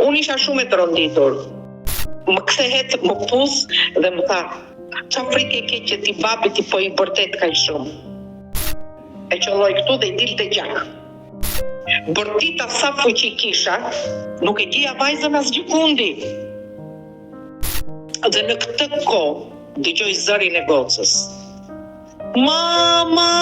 Unë isha shumë e tronditur. Më kthehet, më puth dhe më tha, Ça frike ke që ti babit ti po i bërtet kaq shumë. E qëlloi këtu dhe i dilte gjak. Bërtita sa fuqi kisha, nuk e gjeja vajzën asgjëkundi. Dhe në këtë kohë dëgjoj zërin e gocës. Mama!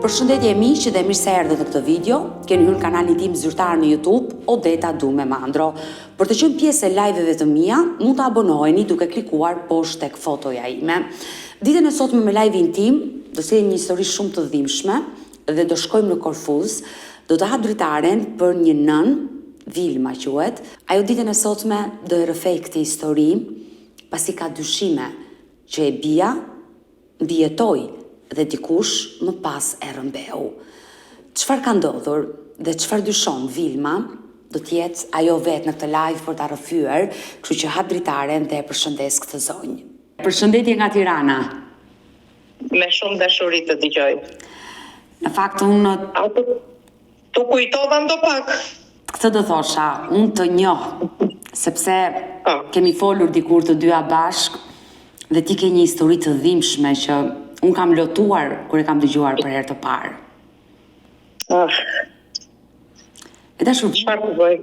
Përshëndetje miq dhe mirë se erdhët në këtë video. Keni hyrë në kanalin tim zyrtar në YouTube, Odeta Dume Mandro. Për të qenë pjesë e live-eve të mia, mund të abonoheni duke klikuar poshtë tek fotoja ime. Ditën e sotme me live-in tim do sjellim një histori shumë të dhimbshme dhe do shkojmë në Korfuz. Do të hap dritaren për një nënë, Vilma quhet. Ajo ditën e sotme do e rrëfejë këtë histori pasi ka dyshime që e bija mbijetoi dhe dikush më pas e rrëmbeu. Çfarë ka ndodhur dhe çfarë dyshon Vilma, do të jetë ajo vetë në këtë live për ta rrëfyer, kështu që hap dritaren dhe e përshëndes këtë zonjë. Përshëndetje nga Tirana. Me shumë dashuri të dëgjoj. Në fakt unë T'u kujtova ndopak? Këtë do thosha, unë të njoh, sepse po. kemi folur dikur të dyja bashkë dhe ti ke një histori të dhimbshme që unë kam lotuar kur e kam dëgjuar për herë të parë. Ah. E dashur Çfarë të bëj?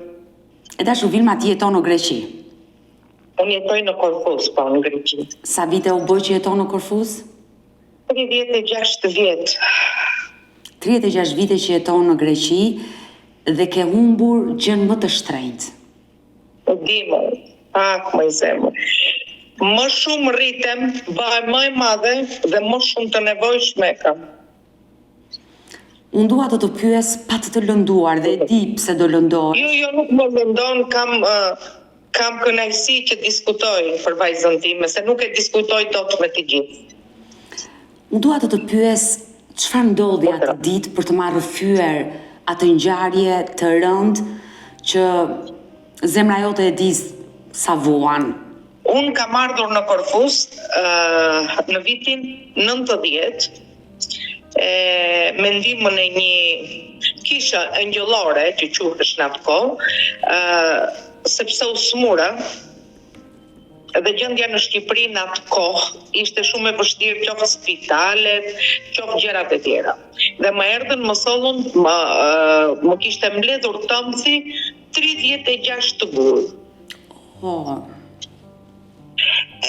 E dashur Vilma ti jeton në Greqi. Unë jetoj në Korfuz, po, në Greqi. Sa vite u bë që jeton në Korfuz? 36 vjet. 36 vite që jeton në Greqi dhe ke humbur gjënë më të shtrenjtë. E di moj, ah moj zemër. Më shumë rritem, bëhem më e madhe dhe më shumë të nevojshme e kam. Unë dua të të pyes pa të të lënduar dhe e di pse do lëndohesh. Jo, jo, nuk më lëndon, kam Kam kënaqësi që diskutoj për vajzën time, se nuk e diskutoj dot me të gjithë. Unë dua të të pyes çfarë ndodhi atë ditë për të ma rrëfyer atë ngjarje të rëndë që zemra jote e di sa vuan. Unë kam ardhur në Korfuz në vitin 90 e me ndihmën e një kishe engjëllore që quhesh në atë kohë, ë sepse u smura dhe gjendja në Shqipëri në atë kohë ishte shumë e vështirë qoftë spitalet, qoftë gjërat e tjera. Dhe më erdhën, më sollën, më, më kishte mbledhur tëmthi 36 gurë. Oh.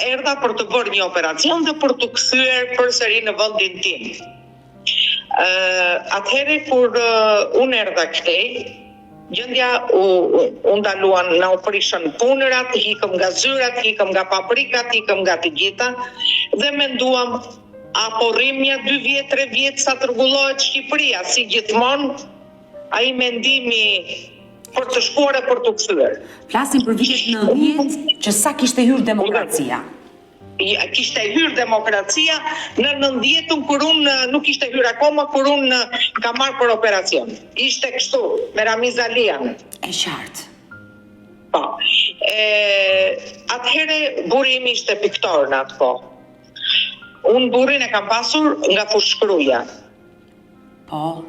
Erdha për të bërë një operacion dhe për t'u kthyer përsëri në vendin tim. Ë atëherë kur unë erdha këtej, gjendja u u ndaluan, na u prishën punërat, ikëm nga zyrat, ikëm nga fabrikat, ikëm nga të gjitha dhe menduam a po rrim nja dy vjet, tre vjet sa të rregullohet Shqipëria, si gjithmonë ai mendimi për të shkuar e për t'u kthyer. Flasim për vitet 90 që sa kishte hyrë demokracia. Ja, kishte hyrë demokracia në 90-ën kur unë nuk kishte hyrë akoma kur unë kam ardhur për operacion. Ishte kështu me Ramiz Alian. E qartë. Po. E, atëherë burri im ishte piktor në atë kohë. Unë burrin e kam pasur nga Fushë-Kruja. Po.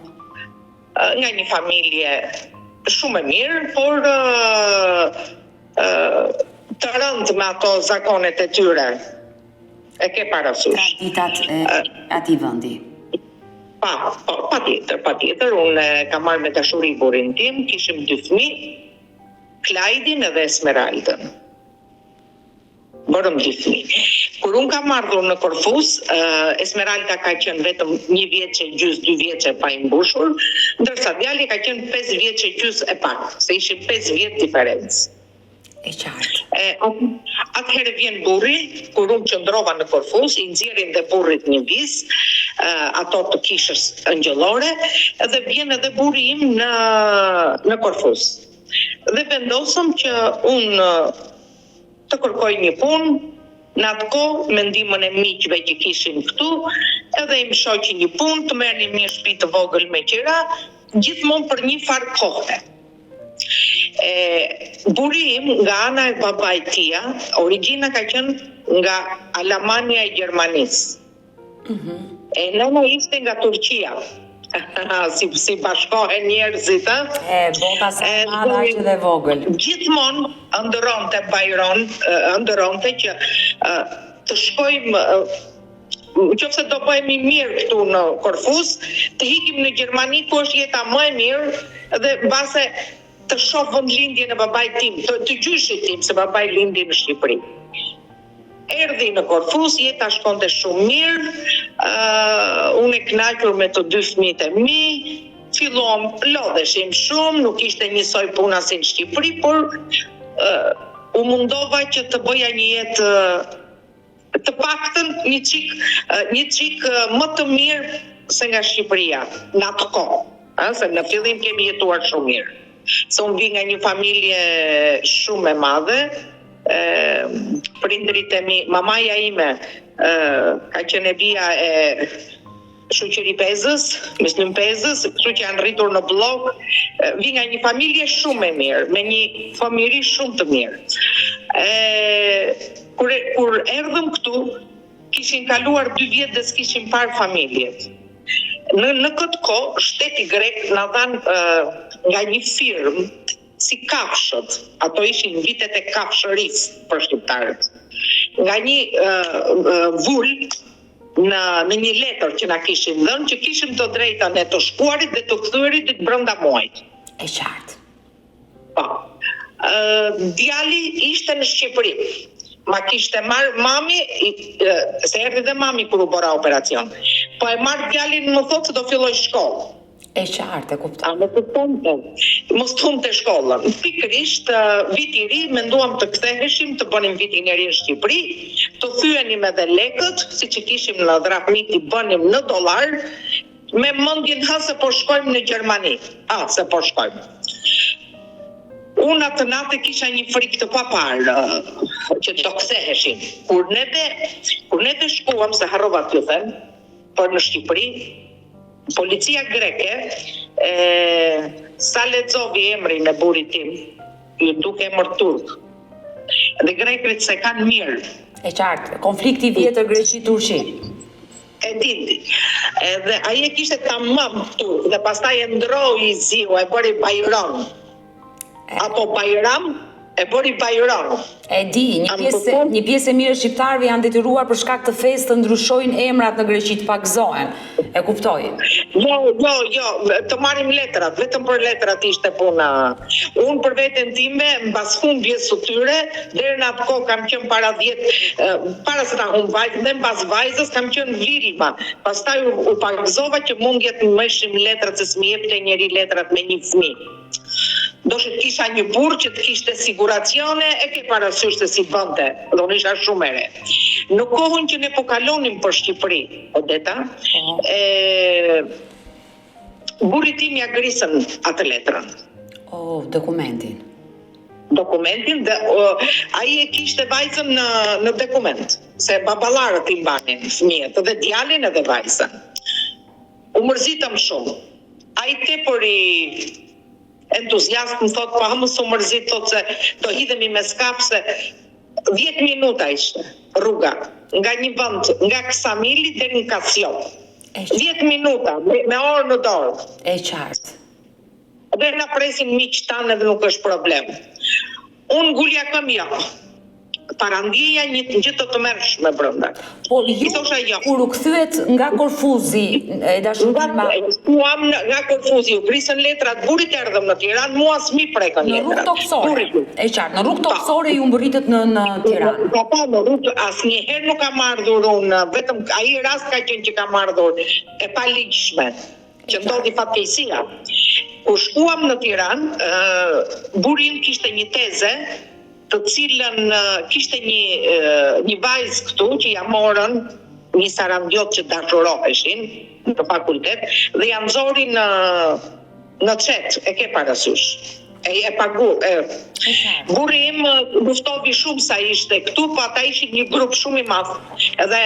Nga një familje shumë e mirë, por të rëndë me ato zakonet e tyre. E ke parasysh. Traditat e atij vendi. Pa, po, patjetër, patjetër, unë e kam marrë me dashuri burrin tim, kishim dy fëmijë, Klajdin edhe Esmeraldën. Bërëm dy fëmijë. Kur unë kam ardhur në Korfuz, Esmeralda ka qenë vetëm një vjeç e gjys, dy vjeç e pa i mbushur, ndërsa djali ka qenë pesë vjeç e gjys e pak, se ishin pesë vjet diferencë. E qartë. E, atëherë vjen burri, kur unë qëndrova në Korfuz, i nxjerrin dhe burrit një vizë, ato të kishës engjëllore, dhe vjen edhe burri im në në Korfuz. Dhe vendosëm që unë të kërkoj një punë, në atë kohë me ndihmën e miqve që kishim këtu, edhe im shoqi një punë, të merrnim një shtëpi të vogël me qira, gjithmonë për një farë kohe. E, burri im nga ana e babait tija, origjina ka qenë nga Alamania e Gjermanisë. Mm -hmm. E nëna ishte nga Turqia. si si bashkohen njerëzit, ë? E bota sa e madhe aq edhe e vogël. Gjithmonë ëndërronte Bajron, ëndërronte që të shkojmë në qoftë se do bëhemi mirë këtu në Korfuz, të ikim në Gjermani ku është jeta më e mirë dhe mbase të shoh vendlindjen e babait tim, të, të gjyshit tim, se babai lindi në Shqipëri. Erdhi në Korfuz, jeta shkonte shumë mirë, uh, unë e kënaqur me të dy fëmijët e mi, filluam lodheshim shumë, nuk ishte njësoj puna si në Shqipëri, por uh, u mundova që të bëja një jetë uh, të paktën një çik një çik më të mirë se nga Shqipëria në atë kohë, ëh, se në fillim kemi jetuar shumë mirë. Se unë vij nga një familje shumë e madhe, ë prindërit e mi, mamaja ime ë ka qenë e bija e Shyqyri Pezës, Myslym Pezës, kështu që janë rritur në Bllok, vij nga një familje shumë e mirë, me një fëmijëri shumë të mirë. E, kur, kur erdhëm këtu, kishin kaluar dy vjet dhe s'kishim parë familjet. Në, në këtë kohë, shteti grek na dhanë nga një firmë, si kafshët, ato ishin vitet e kafshërisë për shqiptarët. Nga një vulë në në një letër që na kishin dhënë që kishim të drejtën e të shkuarit dhe të kthyerit brenda muajit. E qartë. Po. Ë djali ishte në Shqipëri. Ma kishte marrë mami, se erdhi dhe mami kur u bëra operacion. Po e marr djalin më thotë se do filloj shkollë. E qartë, e kuptoj. A më kupton? Po. Mos të humbte shkollën. Pikërisht viti i ri menduam të ktheheshim, të bënim vitin e ri në Shqipëri, të thyenim edhe lekët, siç i kishim në drahmi t'i bënim në dollar, me mendjen ha se po shkojmë në Gjermani. Ha se po shkojmë. Unë atë natë kisha një frikë të paparë që do ktheheshim. Kur neve, kur neve shkuam, se harrova t'ju them, për në Shqipëri, Policia greke e sa lexovi emrin e burrit tim, iu duk emër turk. Dhe grekërit s'e kanë mirë. E qartë, konflikti i vjetër Greqi-Turqi. E dini. Edhe ai e kishte tamam turk dhe pastaj e ndroi i ziu, e bëri Bajron. Apo Bajram e bëri Bajron. E di, një pjesë një pjesë e mirë e shqiptarëve janë detyruar për shkak të fesë të ndryshojnë emrat në Greqi të pagëzohen. E kuptoj. Jo, jo, jo, të marrim letrat, vetëm për letrat ishte puna. Unë për veten time, mbas humbjes së tyre, deri në atë kohë kam qenë para 10, para se ta humb vajzën dhe mbas vajzës kam qenë Vilma. Pastaj u, u pagëzova që mundje të më jepshin letrat se s'mi jepte njeri letrat me një fëmijë. Doshe të kisha një burrë që të kishte siguracione, e ke parasysh se si bënte, dhe unë isha shumë e re. Në kohën që ne po kalonim për Shqipëri, Odeta, po. e, burrit tim ia grisën atë letrën. Oh, dokumentin. Dokumentin dhe o, ai e kishte vajzën në, në dokument, se baballarët i mbanin fëmijët, dhe djalin edhe vajzën. U mërzitëm shumë. Ai tepër i entuziast më thotë, po mos u mërzit, thotë se do hidhemi me skaf se 10 minuta ishte rruga nga një vend, nga Ksamili deri në Kasiop. 10 minuta me, me orë në dorë. E qartë. Dhe na presin miqtë tanë edhe nuk është problem. Unë ngulja këmbë jo. Parandjeja një gjë të tmerrshme brenda. Por ju, thosha jo. kur u kthyet nga Korfuzi, e dashur nga, shkuam nga Korfuzi, u grisën letrat, burrit erdhëm në Tiranë, mua s'mi prekën letrat. Në rrugë tokësore, e qartë, në rrugë tokësore ju mbërritët në, në Tiranë. Po, po, në rrugë, asnjëherë nuk kam ardhur unë, vetëm ai rast ka qenë që kam ardhur e paligjshme. Që ndodhi fatkeqësia. Kur shkuam në Tiranë, burri im kishte një teze, të cilën kishte një një vajzë këtu që ia morën një sarandiot që dashuroheshin në fakultet dhe ia nxori në në çet, e ke parasysh. E, e pagu, e, burri im luftovi shumë sa ishte këtu, po ata ishin një grup shumë i madh. Edhe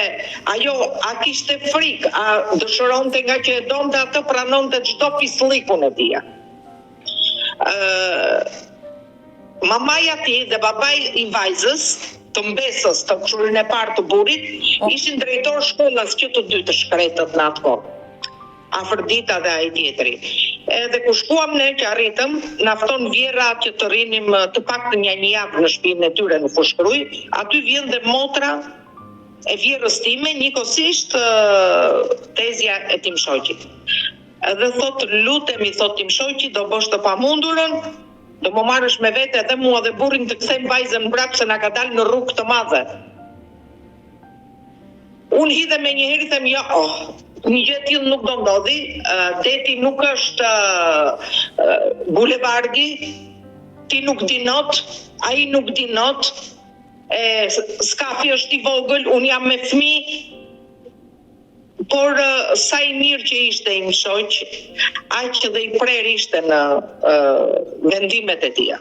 ajo a kishte frikë, a dëshironte nga që e donte atë pranonte çdo pisllikun e tij. Ë Mamaja e tij dhe babai i vajzës, të mbesës, të kushërinë e parë të burrit, po. ishin drejtor shkollash që të dy të shkretët në atë kohë. Afërdita dhe ai tjetri. Edhe kur shkuam ne që arritëm, na fton vjehrra që të rrinim të paktën nja një javë në shpinë e tyre në Fushë-Krujë, aty vjen dhe motra e vjehrrës time, njëkohësisht tezja e tim shoqit. Edhe thotë lutem i thotë tim shoqi do bësh të pamundurën, do më marrësh me vete edhe mua dhe burrin të kthejmë vajzën mbrapsht se na ka dalë në rrugë të madhe. Unë hidhem menjëherë i them jo, oh, një gjë e tillë nuk do ndodhi, deti nuk është bulevardi, ti nuk di not, ai nuk di not, e skafi është i vogël, unë jam me fëmijë, por sa i mirë që ishte im shoq, aq dhe i prerë ishte në vendimet e tija.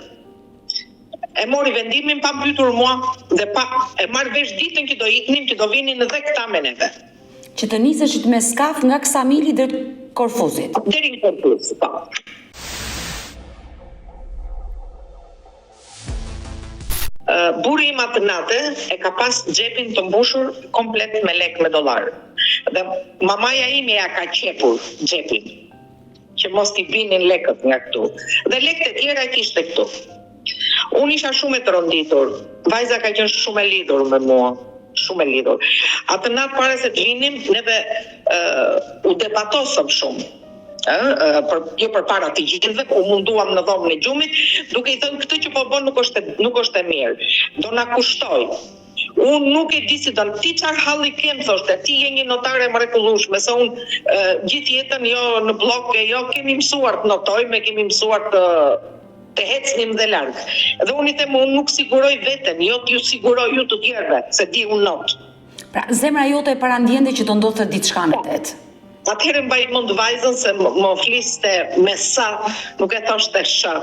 E mori vendimin pa më pyetur mua dhe pa e marrë vesh ditën që do iknim, që do vinin dhe këta me neve. Që të niseshit me skaf nga Ksamili drejt Korfuzit. Deri në Korfuz, po. Burri im atë natë e ka pas xhepin të mbushur komplet me lekë me dollarë. Dhe mamaja ime ia ka qepur xhepin. Që mos t'i binin lekët nga këtu. Dhe lekët e tjera kishte këtu. Unë isha shumë e tronditur. Vajza ka qenë shumë e lidhur me mua. Shumë e lidhur. Atë natë para se të vinim, neve uh, u debatosëm shumë. Ë, për jo përpara të gjithëve, u munduam në dhomën e gjumit, duke i thënë këtë që po bën nuk është nuk është e mirë. Do na kushtojë. Unë nuk e di si do, ti çfarë halli ke më thoshte, ti je një notare e mrekullueshme, se unë gjithë jetën jo në bllok e jo kemi mësuar të notojmë, e kemi mësuar të të ecnim dhe larg. Dhe unë i them unë nuk siguroj veten, jo t'ju siguroj ju të tjerëve, se di unë not. Pra, zemra jote e parandjente që do ndodhte diçka në det. Atëherë mbaj mend vajzën se më fliste me s, nuk e thoshte sh.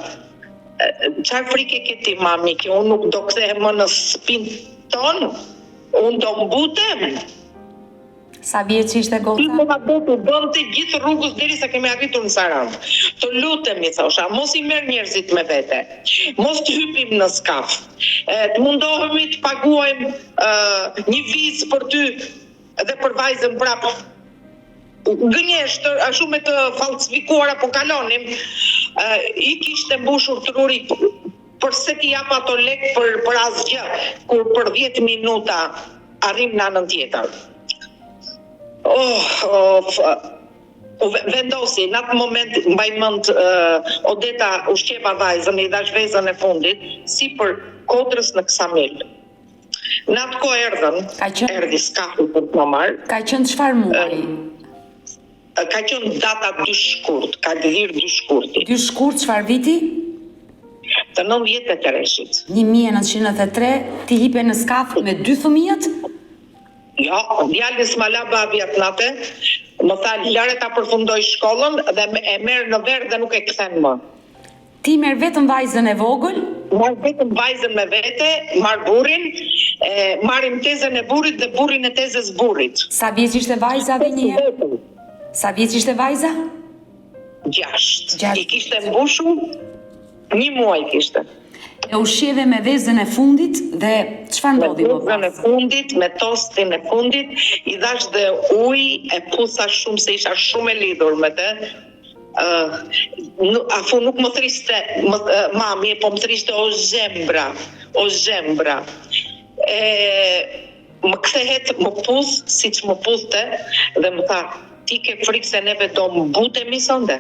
Çfarë frike ke ti mami që unë nuk do kthehem më në shpinë tonë? Unë do mbutem. Sa vjeç ishte goca? Ky muhabet u bënte gjithë rrugës derisa kemi arritur në Sarandë. Të lutem i thosha, mos i merr njerëzit me vete. Mos të hypim në skaf. E, të mundohemi të paguajmë një vizë për ty dhe për vajzën prapë. Gënjeshtër, ashtu me të fallsifikuara po kalonim, i kishte mbushur truri përse t'i jap ato lekë për për asgjë, kur për 10 minuta arrijmë në anën tjetër. Oh, oh, u vendosi, në atë moment mbaj mend uh, Odeta ushqeva vajzën, i dhashë vezën e fundit, sipër kodrës në Ksamil. Në atë kohë erdhën, Ka qenë erdhi skafi për të më marrë. Ka qenë çfarë muaji? Ka qenë data 2 shkurt, ka gdhirë 2 shkurti. 2 shkurt çfarë viti? Të 93-shit. 1993, ti hipe në skaf me dy fëmijët? Jo, djalin s'ma la babi atë natë, më tha lëre ta përfundoj shkollën dhe e merr në verë dhe nuk e kthen më. Ti merr vetëm vajzën e vogël? Marr vetëm vajzën me vete, marr burrin, e marrim tezen e burrit dhe burrin e tezes burrit. Sa vjeç ishte vajza dhe një herë? Sa vjeç ishte vajza? Gjashtë. I kishte mbushur një muaj kishte. E ushqeve me vezën e fundit dhe çfarë ndodhi më pas? Me vezën e fundit, me tostin e fundit, i dhashë dhe ujë, e putha shumë se isha shumë e lidhur me të. Uh, afu nuk më thriste më, uh, mami, po më thriste o zembra, o zembra. E, më kthehet, më puth, siç më puthte, dhe më tha, ti ke frikë se neve do mbutemi sonde?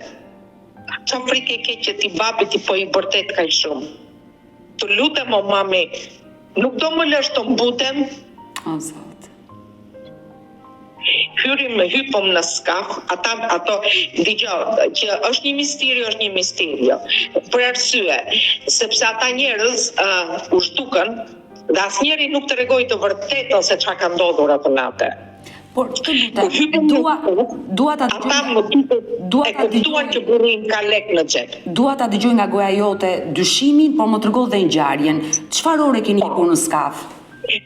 Ça frike ke që ti babi ti po i bërtet kaq shumë? Të lutem o mami, nuk do më lësh të mbutem? O zot. Hyrim, hypëm në skaf, ata ato dëgjo që është një misterio, është një misterio. Për arsye, sepse ata njerëz uh, u zhdukën dhe asnjëri nuk tregoi të vërtetën se çfarë ka ndodhur atë natë. Por të lutem, dua dua ta dëgjoj. Ata më duket dua ta dëgjoj që burri im ka lek në xhep. Dua ta dëgjoj nga goja jote dyshimin, por më trego dhe ngjarjen. Çfarë ore keni hipur në skaf?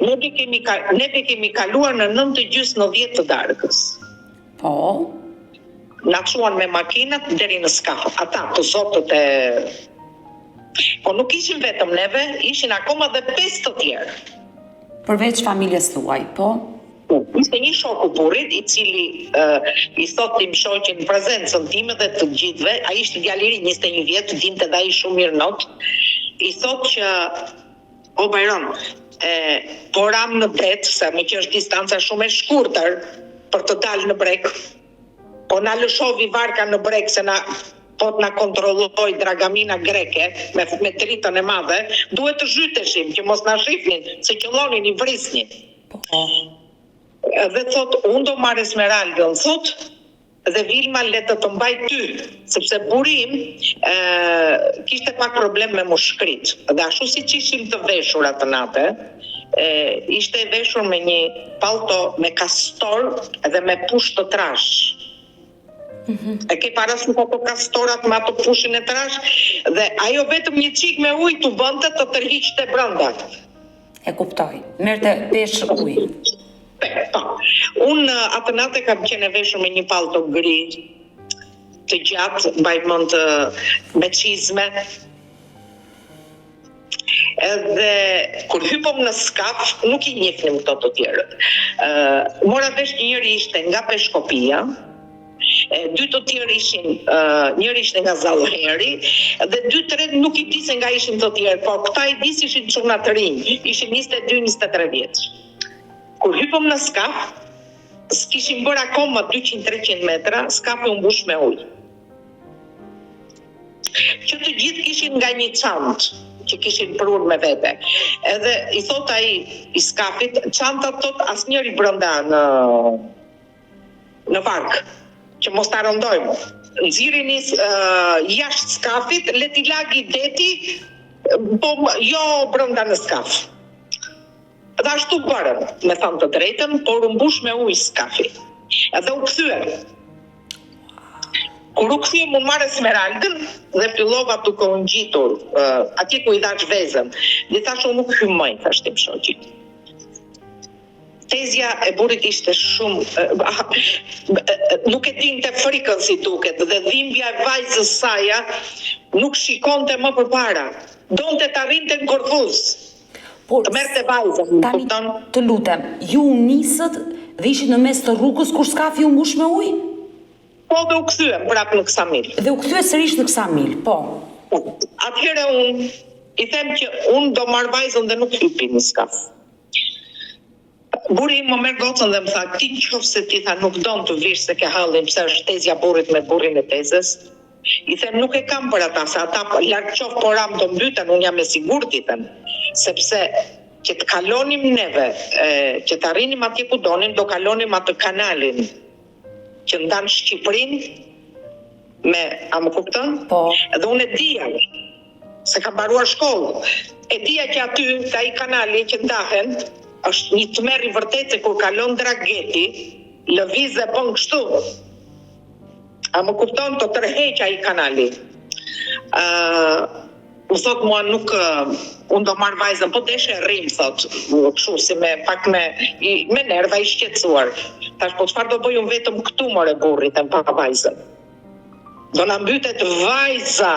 Neve kemi neve kemi kaluar në nëntë e gjysmë në dhjetë të darkës. Po. Na çuan me makinat deri në skaf. Ata të zotët e Po nuk ishim vetëm neve, ishin akoma dhe pesë të tjerë. Përveç familjes tuaj, po? Po. Ishte një shoku i burrit, i cili uh, i thotë tim shoqi në prezencën time dhe të gjithëve, ai ishte djalë i ri, 21 vjet, dinte dhe ai shumë mirë not, i thotë që o Bajron, e, po ramë në det, se meqë është distanca shumë e shkurtër për të dalë në breg, Po na lëshovi varka në breg se na po të na kontrollojë dragamina greke me me dritën e madhe, duhet të zhyteshim që mos na shifnin, se qëllonin i vrisnin. Po. Dhe thotë, unë do marr Esmeraldën, thotë, dhe Vilma le të të mbajë ty, sepse burri im e, kishte pak problem me mushkëritë. Dhe ashtu siç ishim të veshur atë natë, e, ishte e veshur me një pallto me kastor dhe me push të trashë. Mm -hmm. E ke parasysh ato kastorat me ato pushin e trashë dhe ajo vetëm një çik me ujë t'u bënte të tërhiqte brenda. E kuptoj. Merrte peshë uji. Po. Unë atë natë kam qenë e veshur me një pallto gri të gjatë, mbaj mend me çizme. Edhe kur hypëm në skaf, nuk i njihnim këto të tjerët. Ë mora vesh që njëri ishte nga Peshkopia, e dy të tjerë ishin, ë njëri ishte nga Zallheri dhe dy tre nuk i di se nga ishin të tjerë, por këta i di se ishin çuna të rinj, ishin 22 23 vjeç. Kur hypëm në skaf, s'kishim bërë akoma 200-300 metra, skafi u mbush me ujë. Që të gjithë kishin nga një çantë që kishin prurë me vete. Edhe i thot ai i skafit, çantat thot asnjëri brenda në në varkë, që mos ta rëndojmë. Nxirrini uh, jashtë skafit, le t'i lagi deti, po jo brenda në skaf. Dhe ashtu bërëm, me thënë të drejtën, por u mbush me ujë skafi. Edhe u kthyem. Kur u kthyem unë marr Esmeraldën dhe fillova duke u ngjitur uh, atje ku i dhashë vezën. Dhe i thashë unë nuk hyj më, i thashë tim shoqit. Tezja e burrit ishte shumë nuk e dinte frikën si duket dhe dhimbja e vajzës saja nuk shikonte më përpara. Donte të arrinte në Korfuz. Por, Të merrte vajzën, më tani kupton? të lutem, ju u nisët dhe ishit në mes të rrugës kur skafi u mbush me ujë? Po dhe u kthyem prapë në Ksamil. Dhe u kthyet sërish në Ksamil, po. Po. Atëherë unë i them që unë do marr vajzën dhe nuk hypi në skaf. Burri im më merr gocën dhe më tha, ti në qoftë se ti tha nuk don të vish se ke hallin pse është tezja burrit me burrin e tezes, i them nuk e kam për ata se ata larg qoftë po ramë do mbyten, unë jam e sigurt i them, sepse që të kalonim neve, e, që të arrinim atje ku donim, do kalonim atë kanalin që ndan Shqipërinë me, a më kupton? Po. Dhe unë e dija se kam mbaruar shkollë. E dija që aty, te ai kanali që ndahen, është një tmerr i vërtetë se kur kalon drageti, lëviz dhe bën kështu. A më kupton të tërheq ai kanali. Ë më thot mua nuk unë do marr vajzën, po deshe rrim thot, kështu si me pak me i, me nerva i shqetësuar. Thash po çfarë do bëj unë vetëm këtu more burrë, i them pa vajzën. Do na mbytet vajza,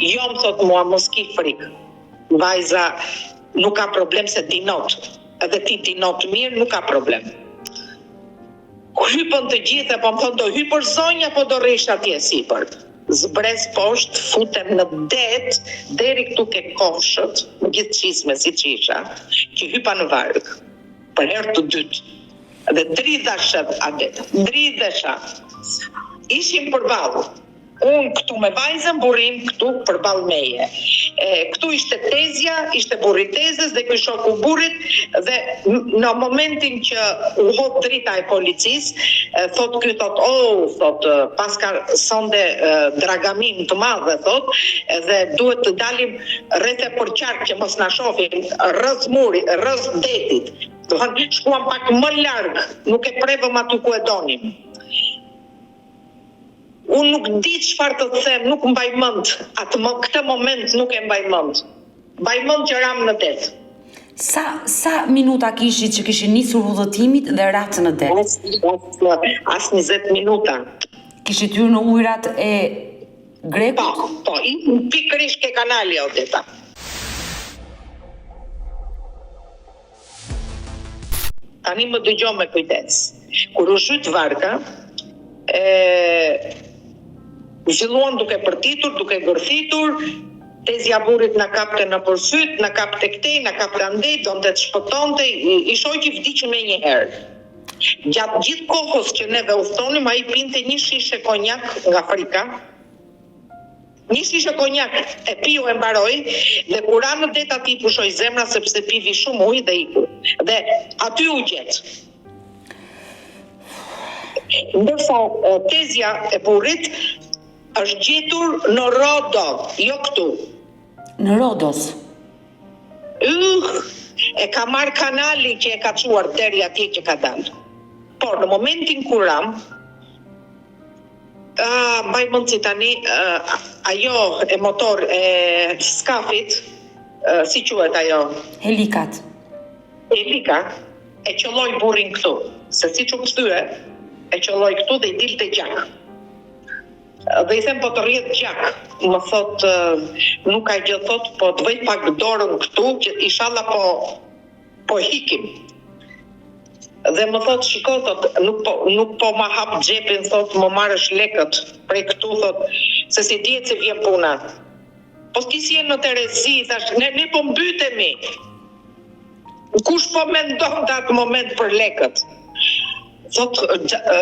jo më thot mua mos ki frikë. Vajza nuk ka problem se di not, edhe ti di not mirë, nuk ka problem. Hypën të gjithë e po më thonë do hypësh zonjë apo do rrish atje sipër. Zbres poshtë, futem në det, deri këtu ke kofshët, me gjithë çizme siç isha, që hypa në varkë, për herë të dytë. Dhe dridhesha atë, dridhesha. Ishim përballë. Unë këtu me vajzën, burri im këtu përballë meje. E, këtu ishte tezja, ishte burri i tezes dhe ky shoku i burrit dhe në momentin që u hodh drita e policisë, thot ky thot, "Oh, thot, paska sonde dragaminë të madhe, thot, edhe duhet të dalim rreth e përqark që mos na shohin rrëzë muri, rrëzë detit." Do thënë, shkuam pak më larg, nuk e prevëm aty ku e donim. Unë nuk di çfarë të them, nuk mbaj mend, atë mo, këtë moment nuk e mbaj mend. Mbaj mend që ramë në det. Sa sa minuta kishit që kishin nisur udhëtimit dhe ratë në det? As, as, as 20 minuta. Kishit hyrë në ujërat e Grekut? Po, po, pikërisht ke kanali Odeta. Tani më dëgjo me kujdes. Kur u zhyt varka, e filluan duke bërtitur, duke gërthitur, tezja e burrit na kapte nëpër fyt, na kapte këtej, na kapte andej, donte të shpëtonte, i shoqi vdiq menjëherë. Gjatë gjithë kohës që neve udhëtonim, ai pinte një shishe konjak nga frika, Një shishe konjak e piu e mbaroi dhe kur ra në det atij i pushoi zemra sepse pivi shumë ujë dhe iku. Dhe aty u gjet. Ndërsa tezja e burrit është gjetur në Rodo, jo këtu. Në Rodos. Yh, e ka marrë kanali që e ka çuar deri atje që ka dalë. Por në momentin kur ramë, Ah, mbaj mend si tani, uh, ajo e motor e skafit, uh, si quhet ajo? Helikat. Helika, e qëlloi burrin këtu, se siç u kthye, e qëlloi këtu dhe i dilte gjak. Dhe i them po të rrjedh gjak, më thot nuk ka gjë thot, po të vëj pak dorën këtu që ishalla po Po ikim. Dhe më thot shiko thot nuk po nuk po ma hap xhepin thot më marrësh lekët prej këtu thot se s'i dihet si vjen puna. Po ti si je në terezi thash ne ne po mbytemi. Kush po mendon në atë moment për lekët? Thot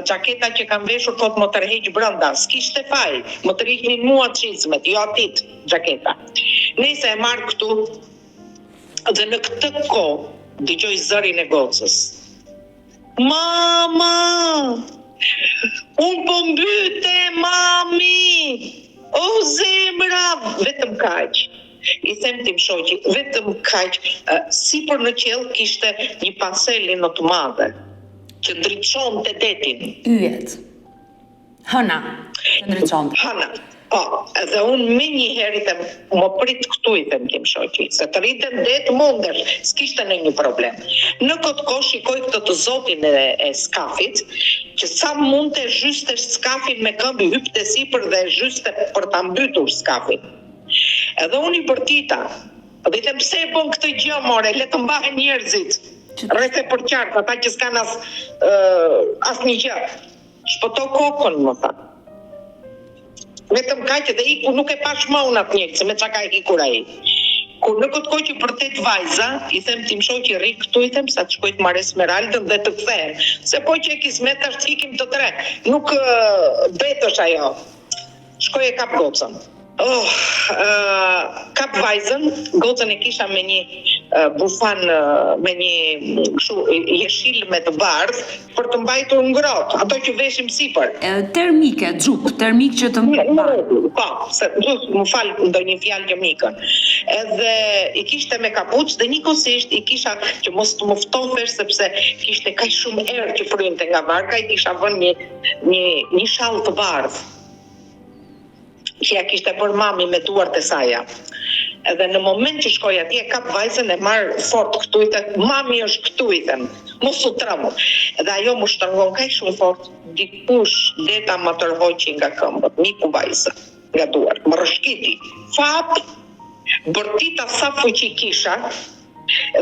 xhaketa që kam veshur thot më tërheq brenda, s'kishte faj, më tërhiqnin mua çizmet, jo atij xhaketa. Nejse e marr këtu Dhe në këtë kohë dëgjoj zërin e gocës. Mama! Unë po mbytem, mami! O zemra! Vetëm kaq. I them tim shoqi, vetëm kaq. Sipër në qiell kishte një paselino të madhe që ndriçonte detin. Yjet. Hëna, që ndriçonte. Hëna, po, dhe unë menjëherë i them, më prit këtu i them tim shoqi, se të rri në det mundesh, s'kishte ndonjë problem. Në këtë kohë shikoj këtë të zotin e, e skafit, që sa mundte zhyste skafin me këmbë, hypte sipër dhe zhyste për ta mbytur skafin. Edhe unë i bërtita, dhe i them pse e bën këtë gjë more, le të mbahen njerëzit. Rreth e përqark, ata që s'kanë as uh, asnjë gjë. Shpëto kokën, më tha. Vetëm kaq dhe iku, nuk e pash më unë atë njeri, se me ça ka ikur ai. Kur në këtë kohë që bërtet vajza, i them tim shoqi rri këtu, i them sa të shkoj të marr Esmeraldën dhe të kthehem. Se po qe kismet tash të ikim të tre. Nuk betësh ajo. Shkoj e kap gocën. Oh, uh, kap vajzën, gocën e kisha me një uh, bufan uh, me një kështu jeshil me të bardhë për të mbajtur ngrohtë, ato që veshim sipër. Termike, xhup, termik që të mban. Po, se më fal ndonjë fjalë që m'ikën. Edhe i kishte me kapuç dhe njëkohësisht i kisha që mos të më ftohesh sepse kishte kaq shumë erë që frynte nga varka, i kisha vënë një një një shall të bardhë që ja kishte bërë mami me duart e saja. Edhe në moment që shkoj atje, kap vajzën e marr fort këtu i them, mami është këtu i them, mos u tremb. Edhe ajo më shtrëngon kaq shumë fort, dikush deta më tërhoqi nga këmbët, m'iku vajza nga duart, më rrëshkiti. Fap, bërtita sa fuqi kisha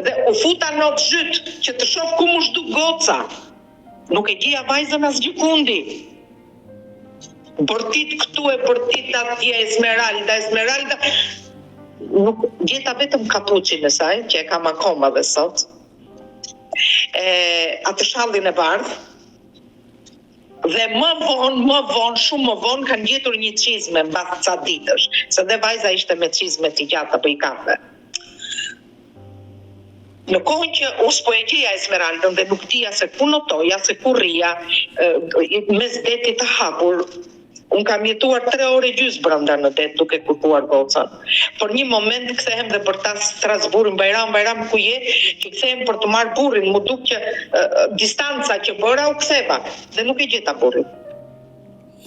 dhe u futa në zhyt që të shoh ku m'u zhduk goca. Nuk e gjeja vajzën asgjëkundi. Bërtit këtu e bërtit atje Esmeralda, Esmeralda. Nuk gjeta vetëm kapuçin e saj, që e kam akoma dhe sot. E atë shallin e bardhë. Dhe më vonë, më vonë, shumë më vonë kanë gjetur një çizme mbas ca ditësh, se dhe vajza ishte me çizme të gjata për kafe. Në kohën që unë s'po e gjeja Esmeraldën dhe nuk dija se ku notoja, se ku rrija, mes detit të hapur, unë kam jetuar 3 orë e gjysë brenda në det duke kërkuar gocën. Për një moment kthehem dhe bërtas thërras burrin Bajram, Bajram ku je, që kthehem për të marrë burrin, m'u duk që distanca që bëra u ktheva dhe nuk e gjeta burrin.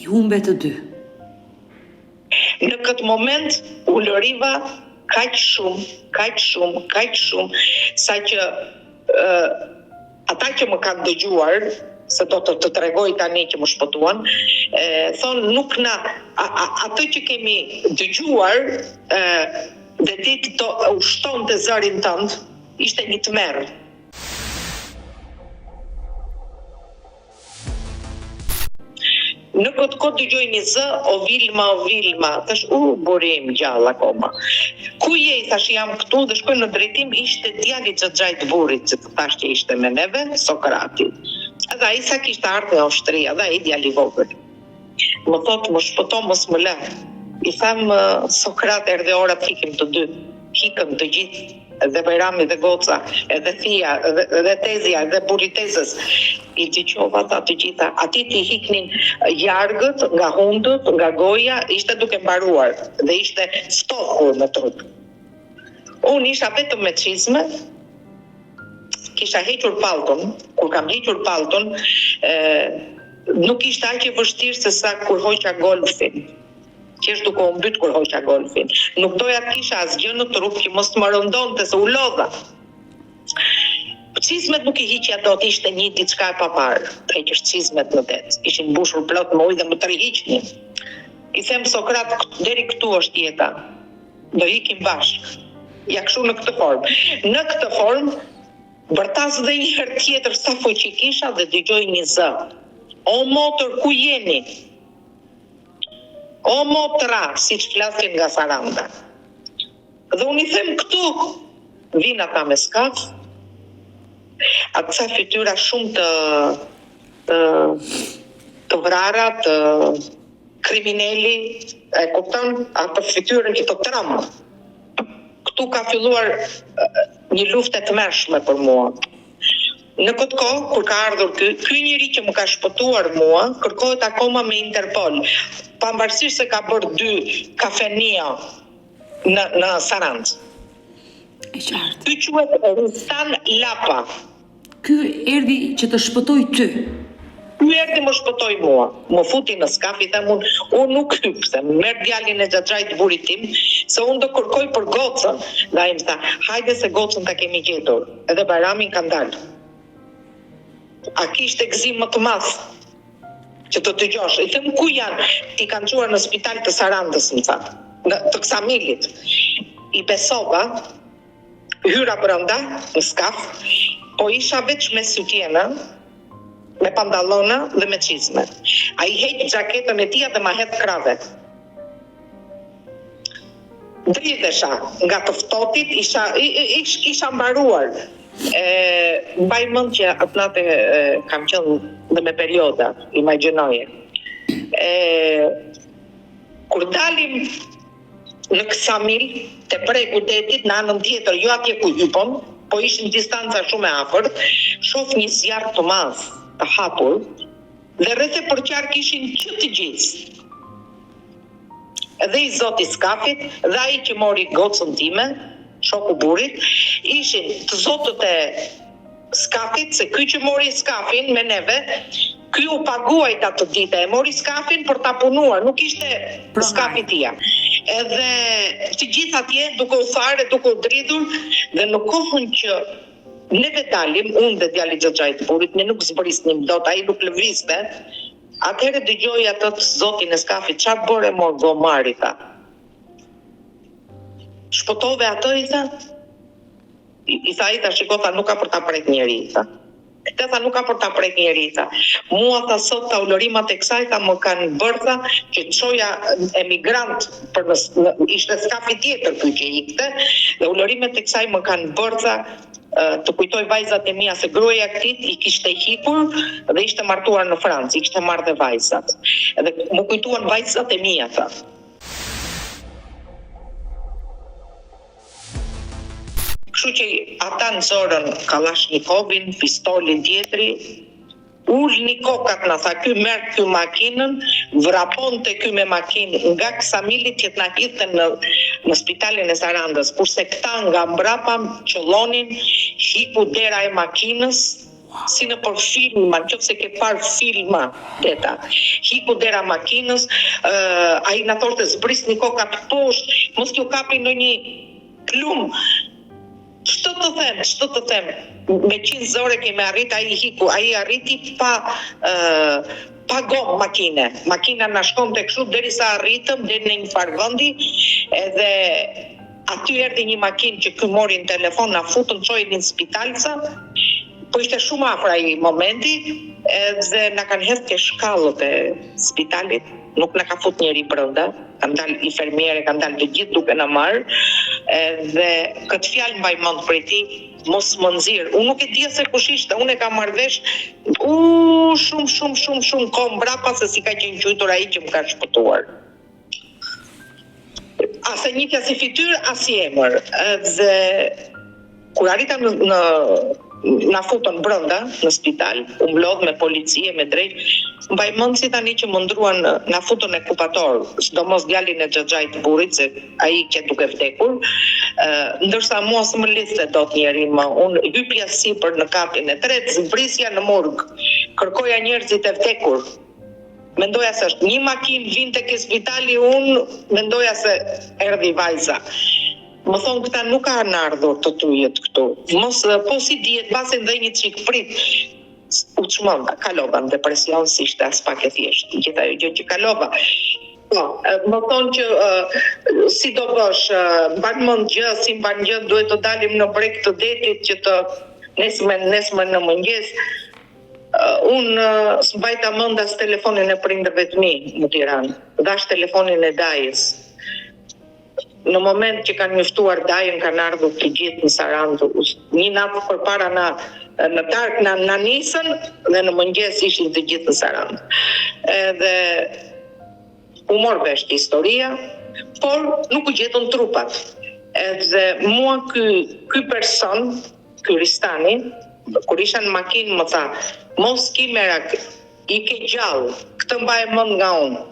I humbe të dy. Në këtë moment ulëriva kaq shumë, kaq shumë, kaq shumë, saqë ë ata që më kanë dëgjuar, se do të të tregoj tani që më shpëtuan, e, thonë nuk na a, a, atë që kemi dëgjuar e, dhe ti të ushtonte zërin tënd, ishte një tmerr. Në këtë kohë dëgjoj një zë, o Vilma, o Vilma, thash, u, burri im gjallë akoma. Ku je, i thash, jam këtu dhe shkoj në drejtim, ishte djali i xhaxhait të burrit që të thash që ishte me neve, Sokrati. Edhe ai sa kishte ardhur nga ushtria, dhe ai djali i vogël. Më thotë, më shpëto, mos më lë. I them, Sokrat, erdhi ora të ikim të dy. Ikëm të gjithë, edhe Bajrami dhe goca, edhe thia, edhe, edhe tezja, edhe burri i tezës. I dëgjova tha të gjitha. Atij t'i iknin jargët nga hundët, nga goja, ishte duke mbaruar dhe ishte ftohur në trup. Unë isha vetëm me çizme, kisha hequr pallton, kur kam hequr pallton, e, nuk ishte aq e vështirë se sa kur hoqa golfin. Qesh duke u mbyt kur hoqa golfin. Nuk doja të kisha asgjë në trup që mos të më rëndonte se u lodha. Çizmet nuk i hiqja dot, ishte një diçka e paparë, të heqësh çizmet në det. Ishin mbushur plot me ujë dhe më tërhiqnin. I them Sokrat, deri këtu është jeta. Do ikim bashkë. Ja kështu në këtë formë. Në këtë formë bërtas dhe një herë tjetër sa fuqi kisha dhe dëgjoj një zë. O motër, ku jeni? O motra, siç flasin nga Saranda. Dhe unë i them këtu, vijnë ata me skaf, atë ca fytyra shumë të të të vrara, të krimineli, e kupton, atë fytyrën që të tremb. Këtu ka filluar një luftë e tmerrshme për mua. Në këtë kohë, kur ka ardhur ky, ky njeri që më ka shpëtuar mua, kërkohet akoma me Interpol, pavarësisht se ka bërë dy kafenio në në Sarandë. E qartë. Ky quhet Rustan Lapa. Ky erdhi që të shpëtojë ty. Ky erdhi më shpëtoi mua. Më futi në skaf, i them unë, unë nuk hyp, them, merr djalin e xhaxhait të burrit tim, se unë do kërkoj për gocën. Dhe ai më tha, hajde se gocën ta kemi gjetur. Edhe Bajramin kanë dalë. A kishte gëzim më të madh që të dëgjosh? I them ku janë? T'i kanë çuar në spital të Sarandës, më tha, në të Ksamilit. I besova, Hyra brenda në skaf, po isha veç me sutjena, me pantallona dhe me çizme. Ai heq xhaketën e tija dhe ma hedh krahëve. Dridhesha nga të ftohtit, isha ish, isha mbaruar. E mbaj mend që atë natë kam qenë dhe me perioda, imagjinoje. E kur dalim Në Ksamil, te bregu i detit, në anën tjetër, jo atje ku hypëm, po ishin distanca shumë e afërt, shoh një zjarr të madh, të hapur, dhe rreth e përqark ishin që të gjithë. Dhe i zoti i skafit, dhe ai që mori gocën time, shoku i burrit, ishin të zotët e skafit, se ky që mori skafin me neve, ky u paguajt atë ditë, e mori skafin për ta punuar, nuk ishte skafi i tija. Edhe të gjithë atje duke u tharë, duke u dridhur dhe në kohën që neve dalim, unë dhe djali i xhaxhait të burrit, ne nuk zbrisnim dot, ai nuk lëvizte. Atëherë dëgjoj atë të zotin e skafit, çfarë bëre mor gomar i tha. Shpëtove atë i tha. I tha ai tha shiko tha nuk ka për ta prek njeri i tha. Këtë tha nuk ka për ta prek njeri i tha. Mua tha sot tha ulërimat e kësaj tha më kanë bërë tha që të çoja emigrant për në, në ishte skafi tjetër ky që ikte dhe ulërimet e kësaj më kanë bërë tha të kujtoj vajzat e mia se gruaja këtij i kishte ikur dhe ishte martuar në Francë, i kishte marrë dhe vajzat. Edhe m'u kujtuan vajzat e mia tha. Kështu që ata nxorën kallashnikovin, pistolin tjetri, ulni kokat na tha ky merr ky makinën, vraponte ky me makinë nga Ksamili që të na hidhte në në spitalin e Sarandës, kurse këta nga mbrapa qëllonin, hiku dera e makinës, si nëpër filma, në qoftë se ke parë filma teta. Hiku dera makinës, ai na thoshte zbrisni kokat poshtë, mos t'ju kapi ndonjë plumb. Ç'të të them, ç'të të them, me qind zor e kemi arrit, ai hiku, ai arriti pa pa gomë makine. Makina na shkonte kështu derisa arritëm deri në një farë vendi, edhe aty erdhi një makinë që ky mori në telefon, na futën, çojeni në spital ca. Po ishte shumë afër ai momenti. Edhe na kanë hedh ke shkallët e spitalit, nuk na ka fut njeri brenda, kanë dalë infermiere, kanë dalë të gjithë duke na marrë, edhe këtë fjalë mbaj mend prej tij, mos më nxirr. Unë nuk e dija se kush ishte, unë e kam marrë vesh u shumë shumë shumë shumë kohë mbrapa se si ka qenë quajtur ai që më ka shpëtuar. As e njihja si fytyrë, as si emër. Dhe kur arrita në, në na futën brenda në spital, u mblodh me polici e me drejt. Mbaj mend si tani që më ndruan, na futën në inkubator, sidomos djalin e xhaxhait të burrit se ai qe duke vdekur. Ë ndërsa mua s'më lidhte dot njeri më. Unë hypja sipër në katin e tretë, zbrisja në murg. Kërkoja njerëzit e vdekur. Mendoja se është një makinë vinte ke spitali unë mendoja se erdhi vajza. Më thonë këta nuk kanë ardhur të tujët këtu. Mos po si dihet mbase dhe një çik prit. U çmenda, kalova në depresion s'ishte aspak e thjeshtë gjithë ajo gjë që kalova. Po, më thonë që si do bësh, mban mend gjë, si mban gjë, duhet të dalim në breg të detit që të nesërmen, nesërmen në mëngjes. Unë s'mbajta mend as telefonin e prindërve të mi në Tiranë. Dhashë telefonin e dajës. Në moment që kanë njoftuar dajën kanë ardhur të gjithë në Sarandë. Një natë përpara na në darkë na na nisën dhe në mëngjes ishin të gjithë në Sarandë. Edhe u mor vesh historia, por nuk u gjetën trupat. Edhe mua ky ky person Ky Ristani, kur isha në makinë më tha, mos ki merak, i ke gjallë, këtë mbaje mend nga unë.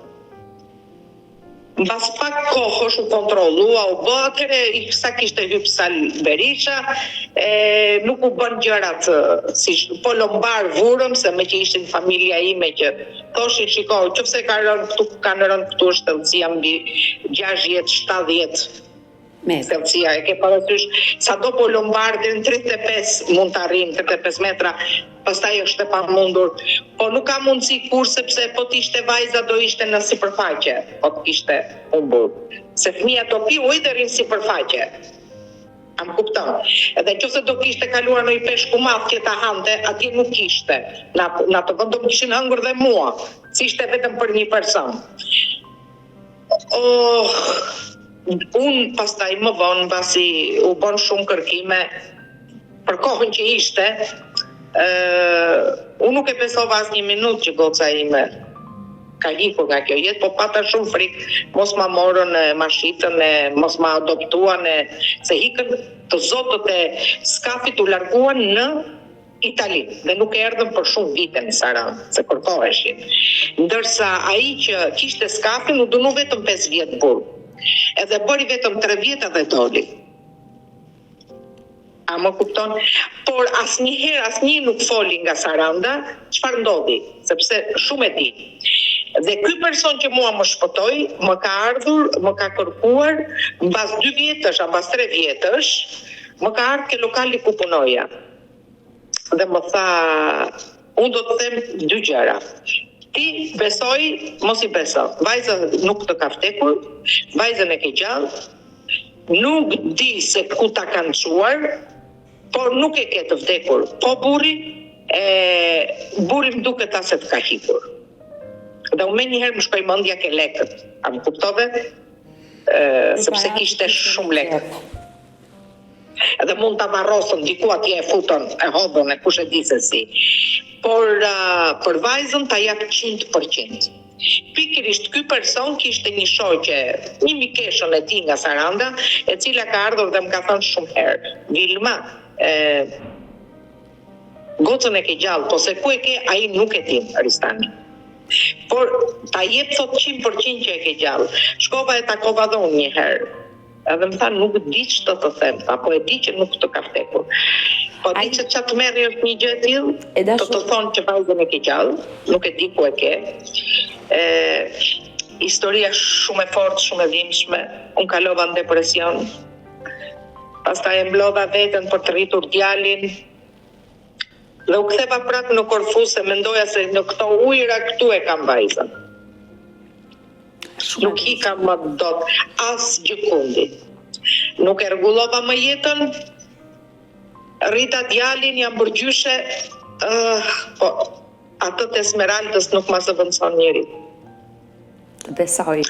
Mbas pak kohësh u kontrollua, u bë, atëherë sa kishte hyp Sal Berisha, e nuk u bënë gjërat si po lombar vurëm se meqë ishin familja ime që thoshin shiko, qoftë se ka rënë këtu, kanë rënë këtu është thellësia mbi 60 70 Metra. Thellësia, e ke parasysh, sado po lombar deri në 35 mund të arrijnë 35 metra, pastaj është e pamundur. Po nuk ka mundësi kurrë sepse po të ishte vajza do ishte në sipërfaqe, po të kishte humbur. Se fëmija do pi ujë dhe rrin sipërfaqe. A më kupton? Edhe nëse do kishte kaluar ndonjë peshk i madh që ta hante, atje nuk kishte. Në në atë vend do më kishin hëngër dhe mua, s'ishte vetëm për një person. Oh, unë pastaj më vonë, mbasi u bënë shumë kërkime për kohën që ishte, uh, unë nuk e besova asnjë minutë që goca ime ka ikur nga kjo jetë, po pata shumë frikë, mos ma morën e ma shitën e mos ma adoptuan e se ikën të zotët e skafit u larguan në Itali dhe nuk erdhën për shumë vite në Sarandë, se kërkoheshin. Ndërsa ai që kishte skafin u dënu vetëm 5 vjet burg. Edhe bëri vetëm 3 vjet edhe doli. A më kupton? Por asnjëherë asnjë nuk foli nga Saranda, çfarë ndodhi, sepse shumë e di. Dhe ky person që mua më shpëtoi, më ka ardhur, më ka kërkuar mbas 2 vjetësh, a mbas 3 vjetësh, më ka ardhur ke lokali ku punoja. Dhe më tha, unë do të them dy gjëra. Ti besoj, mos i beso. Vajza nuk të ka vdekur, vajzën e ke gjallë, nuk di se ku ta kanë çuar, por nuk e ke të vdekur. Po burri, e burri më duket tha se të ka ikur. Dhe unë menjëherë më shkoi mendja ke lekët. A më kuptove? E, sepse kishte shumë lekë. Edhe mund ta varrosën diku atje e futën, e hodhën e kush e di se si. Por uh, për vajzën ta jap 100%. Pikërisht ky person kishte një shoqe, një mikeshën e tij nga Saranda, e cila ka ardhur dhe më ka thënë shumë herë, Vilma, e, gocën e ke gjallë, po se ku e ke, ai nuk e din, Ristani. Por ta jep thot 100% që e ke gjallë. Shkova e takova dhe unë një herë. Edhe më tha nuk di ç'të të them, tha, po e di që nuk të ka vdekur. Po di që ça tmerri është një gjë e tillë, E dashur... të të thonë që vajzën e ke gjallë, nuk e di ku e ke. E, historia shumë e fortë, shumë e dhimbshme. Unë kalova në depresion. Pastaj e mblodha veten për të rritur djalin. Dhe u ktheva prapë në Korfu se mendoja se në këto ujëra këtu e kam vajzën. Nuk ika më dot asgjëkundi. Nuk e rregullova më jetën, rrita djalin, jam bërë gjyshe, uh, po. Atë të Esmeraldës nuk ma zëvendëson njeri. Të besoj.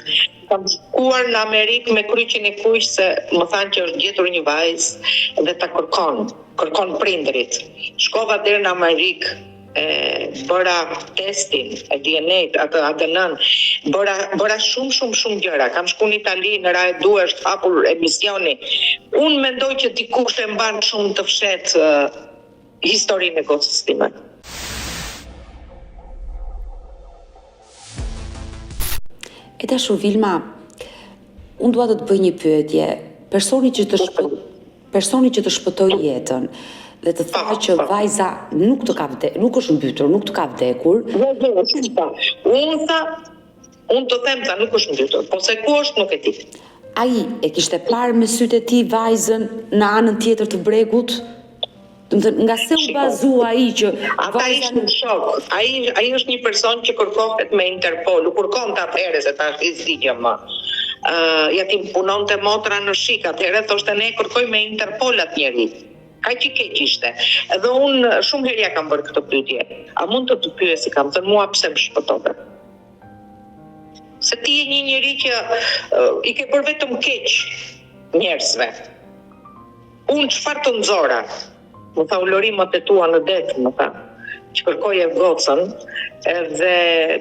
Kam shkuar në Amerikë me kryqin e kuq se më thanë që është gjetur një vajzë dhe ta kërkon, kërkon prindërit. Shkova deri në Amerikë, e bëra testin e DNA-t, atë ADN-n, bëra bëra shumë shumë shumë gjëra. Kam shku në Itali, në Rai 2 është hapur emisioni. Unë mendoj që dikush e mban shumë të fshehtë historinë e gocës time. E dashur Vilma, unë dua të të bëj një pyetje. Personi që të shpë, personi që të shpëtoi jetën dhe të tha që vajza nuk të ka vde, nuk është mbytur, nuk të ka vdekur. Jo, jo, jo, unë tha, unë të them tha nuk është mbytur, po se ku është nuk e di. Ai e kishte parë me sytë e tij vajzën në anën tjetër të bregut? Domethënë, nga se u bazua ai që Ata ishin shok. Ai ai është një person që kërkohet me Interpol, u kërkonte atëherë se tash s'di gjë më. Ë uh, ja ti punonte motra në SHIK atëherë thoshte ne e kërkojmë me Interpol atë njeri. Kaq i keq ishte. Edhe unë shumë herë ja kam bërë këtë pyetje. A mund të të pyes i kam thënë mua pse më shpëtove? Se ti je një njeri që uh, i ke bërë vetëm keq njerëzve. Unë çfarë të nxora? Më tha ulërimat e tua në det, më tha, që kërkoje gocën, edhe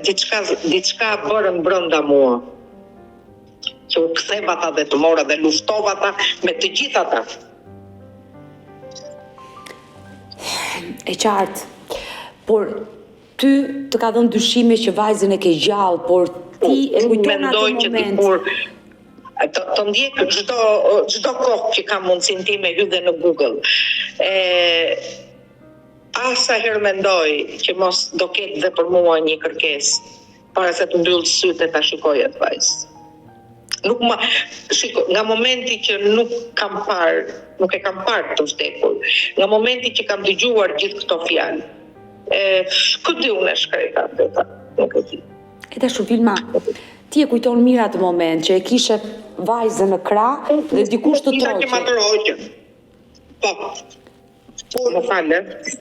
diçka, diçka bërën brenda mua. Që u ktheva tha dhe të mora dhe luftova tha me të gjithë ata. E qartë. Por ty të ka dhënë dyshime që vajzën e ke gjallë, por ti e kujton atë moment. Mendoj që dikur të, të ndjek çdo çdo kohë që kam mundësinë time hyj dhe në Google. E ah sa herë mendoj që mos do ketë dhe për mua një kërkesë para se të mbyll sytë e ta shikoj atë vajzë. Nuk ma, shiko, nga momenti që nuk kam parë, nuk e kam parë të vdekur, nga momenti që kam dëgjuar gjithë këto fjalë, e, ku di unë e shkreta, Beta, nuk e di. E dashur Vilma, ti e kujton mirë atë moment që e kishe vajzën në krah dhe dikush të tërhoqi. Që ma tërhoqën. Po. Po, më fal.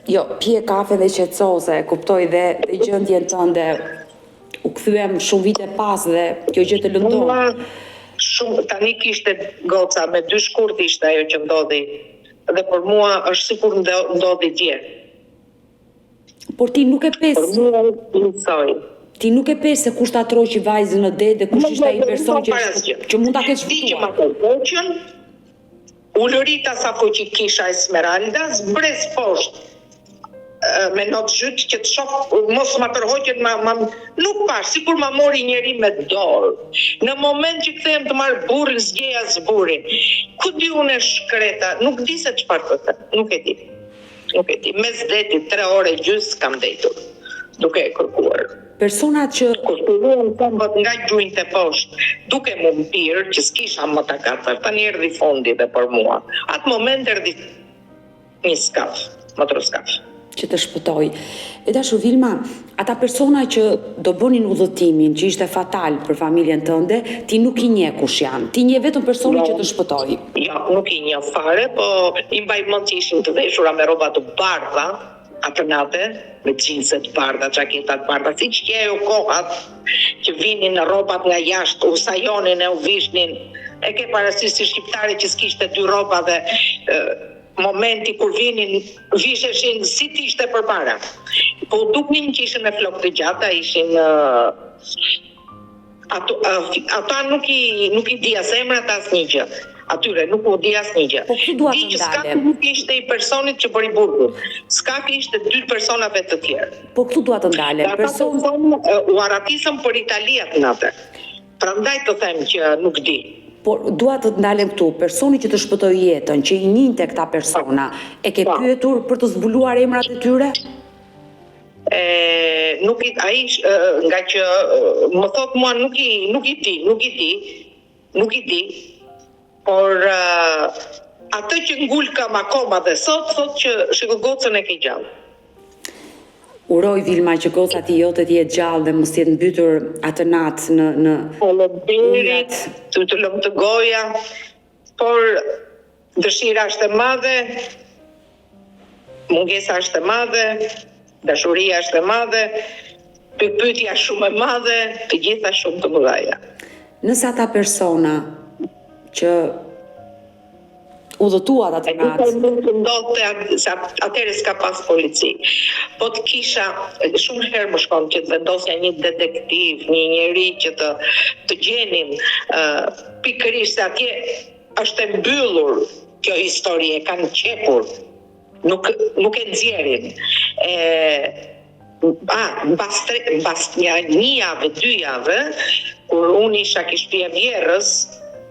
Jo, pije kafe dhe qetësohu se e kuptoj dhe, dhe gjendjen tënde. U kthyem shumë vite pas dhe kjo gjë të lëndon. Shumë tani kishte goca me dy shkurt ishte ajo që ndodhi dhe për mua është sikur ndodhi dje. Por ti nuk e pe. Për mua është njësoj. Ti nuk e pe se kush ta tërhoqi vajzën në det dhe kush ishte ai person që që mund ta ketë shpëtuar. Di që ma tërhoqën, ulërita sa fuqi kisha Esmeralda, zbres poshtë me not zhyt që të shoh mos ma tërhoqën ma, ma nuk pash sikur ma mori njeri me dorë në moment që kthehem të marr burrin s'gjej as burrin ku di unë e shkreta nuk di se çfarë të them nuk e di Nuk e di, mes detit 3 orë e gjysë kam ndejtur, duke e kërkuar. Personat që... Kur filluan këmbët nga gjunjët e poshtë, duke m'u mpirë, që s'kisha më takat, thashë tani erdhi fundi dhe për mua. Atë moment erdhi një skaf, motoskaf. Që të shpëtoi. E dashur Vilma, ata persona që do bënin udhëtimin, që ishte fatal për familjen tënde, ti nuk i njeh kush janë. Ti njeh vetëm personin që të shpëtoi. Jo, nuk i njoh fare, po i mbaj mend që ishin të veshura me rroba të bardha atë natë, me xhinse të bardha, xhaketa të bardha, siç qe ajo koha që vinin rrobat nga jashtë, u sajonin e u vishnin. E ke parasysh si shqiptari që s'kishte dy rroba dhe Momenti kur vinin visheshin si të ishte përpara. Po u duknin që ishin me flokë të gjata, ishin ato ata nuk i nuk i di as emrat asnjë gjë. Atyre nuk u di asnjë gjë. Po këtu dua të ndalem. Skafi nuk ishte i personit që bëri burgun. Skafi ishte dy personave të tjerë. Po këtu dua të ndalem. Person u arratisën për Itali atë natë. Prandaj të them që nuk di. Por dua të ndalem këtu, personi që të shpëtoi jetën, që i njihte këta persona, e ke po. pyetur për të zbuluar emrat e tyre? E, nuk i ai nga që më thot mua nuk i nuk i di, nuk i di, nuk i di. Por atë që ngul kam akoma dhe sot thot që shiko gocën e ke gjallë. Uroj Vilma që goca ti jote të jetë gjallë dhe mos të jetë mbytur atë natë në në Faleminderit, ty të lumtë goja, por dëshira është e madhe, mungesa është e madhe. Dashuria është e madhe, pikëpyetja shumë e madhe, të gjitha shumë të mëdhaja. Nëse ata persona që udhëtuat atë natë. E mund të ndodhte se atëherë s'ka pas polici. Po të kisha shumë herë më shkon që të vendosja një detektiv, një njeri që të të gjenin uh, pikërisht se atje është e mbyllur kjo histori e kanë qepur. Nuk nuk e nxjerrin. E a, mbas tre, mbas një, një javë, dy javë, kur unë isha ke shtëpia e vjehrrës,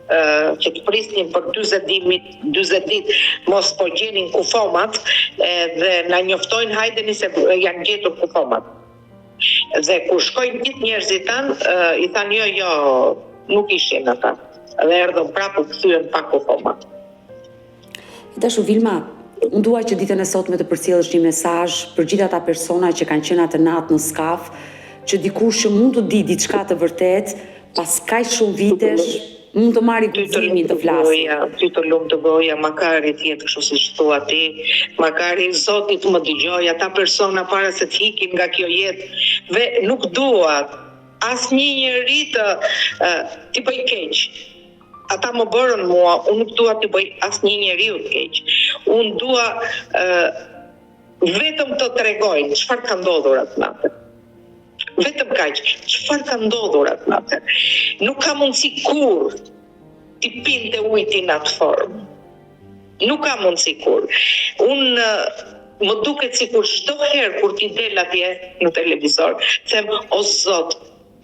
që të prisnin për 40 ditë, 40 ditë mos po gjenin kufomat dhe na njoftojnë hajdeni se janë gjetur kufomat. Dhe kur shkojnë gjithë njerëzit tanë, i thanë jo, jo, nuk ishin ata. Dhe erdhën prapë u kthyen pa kufomat. E dashur Vilma, unë dua që ditën e sotme të përcjellësh një mesazh për gjithë ata persona që kanë qenë atë natë në skaf, që dikush që mund të di diçka të vërtetë, pas kaq shumë vitesh, mund të marri guximin të flasë. Ty të lumtë goja, makari të jetë kështu siç thua ti, makari Zoti të më dëgjojë, ata persona para se të ikin nga kjo jetë, dhe nuk dua asnjë njeri të t'i bëj keq. Ata më bërën mua, unë nuk dua t'i bëj asnjë njeriu të keq. Unë dua uh, vetëm të tregojnë çfarë ka ndodhur atë natë. Vetëm kaq, çfarë ka ndodhur atë natë. Nuk ka mundësi kurrë t'i pinte ujti në atë formë. Nuk ka mundësi kurrë. Unë më duket sikur çdo herë kur ti del atje në televizor, them o Zot,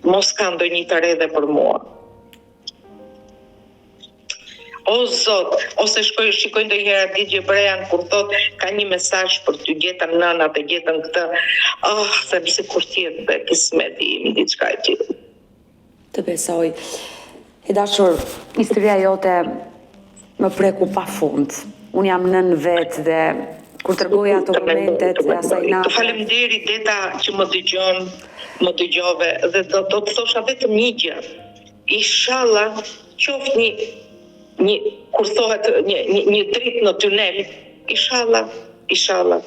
mos ka ndonjë të re dhe për mua. O Zot, ose shkoj shikoj ndonjëherë Ardit Gjebrean kur thotë ka një mesazh për ty gjetën nënat e gjetën këtë. Ah, oh, them sikur të jetë dhe kismeti im diçka e tillë. Të besoj. E dashur, historia jote më preku pa fund. Unë jam nënë vetë dhe kur tregoje ato momentet e asaj nate. Të faleminderit Deta që më dëgjon, më dëgjove dhe do, do të thosha vetëm një gjë. Ishalla qoftë një një kur thohet një një, një dritë në tunel, ishalla, ishalla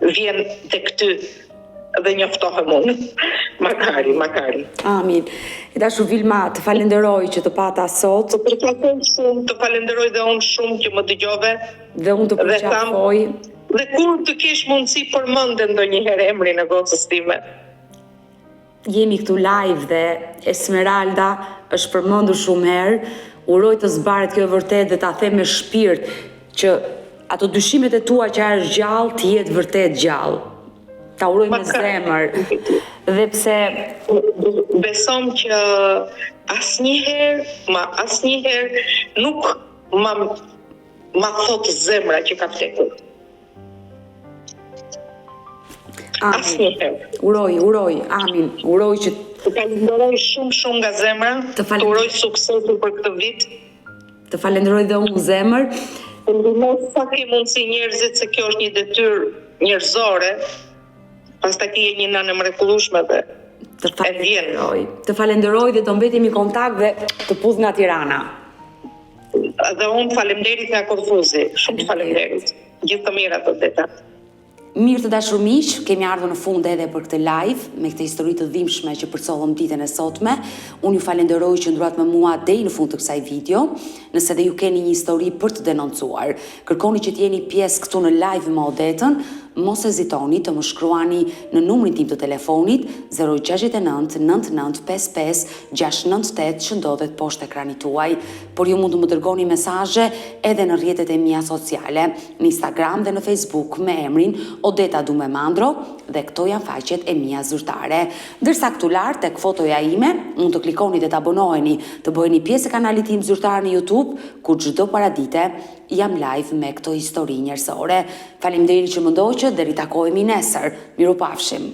vjen tek ty dhe njoftohem unë. Makari, makari. Amin. E dashur Vilma, të falenderoj që të pata sot. Të përqafoj shumë, të falenderoj dhe unë shumë që më dëgjove. Dhe unë të përqafoj. Dhe kur të kesh mundësi përmende ndonjëherë emrin e gocës time. Jemi këtu live dhe Esmeralda është përmendur shumë herë, uroj të zbardhet kjo e vërtetë dhe ta them me shpirt që ato dyshimet e tua që ajo është gjallë të jetë vërtet gjallë. Ta uroj me zemër. Dhe pse besom që asnjëherë, ma asnjëherë nuk ma ma thotë zemra që ka vdekur. Amin. Asnjëherë. Uroj, uroj, amin. Uroj që të falenderoj shumë shumë nga zemra. Të, të uroj suksesin për këtë vit. Të falenderoj dhe unë zemër. Të ndihmoj sa ke mundësi njerëzit se kjo është një detyrë njerëzore. Pastaj ti je një nënë e mrekullueshme dhe të falenderoj. Të falenderoj dhe do mbetemi në kontakt dhe të puth nga Tirana. Dhe unë faleminderit nga Korfuzi. Shumë të faleminderit. Gjithë të mirat Odeta. Mirë të dashur miq, kemi ardhur në fund edhe për këtë live, me këtë histori të dhimbshme që përcollëm ditën e sotme. Unë ju falenderoj që qëndruat me mua deri në fund të kësaj video. Nëse dhe ju keni një histori për të denoncuar, kërkoni që të jeni pjesë këtu në live me Odetën, mos hezitoni të më shkruani në numrin tim të telefonit 069 99 55 698 që ndodhet poshtë ekranit tuaj. Por ju mund të më dërgoni mesazhe edhe në rrjetet e mia sociale, në Instagram dhe në Facebook me emrin Odeta Dume Mandro dhe këto janë faqet e mia zyrtare. Ndërsa këtu lart tek fotoja ime, mund të klikoni dhe të abonoheni, të bëheni pjesë e kanalit tim zyrtar në YouTube, ku çdo paradite jam live me këto histori njerëzore. Faleminderit që më ndoqët dhe ritakohemi nesër. Mirupafshim!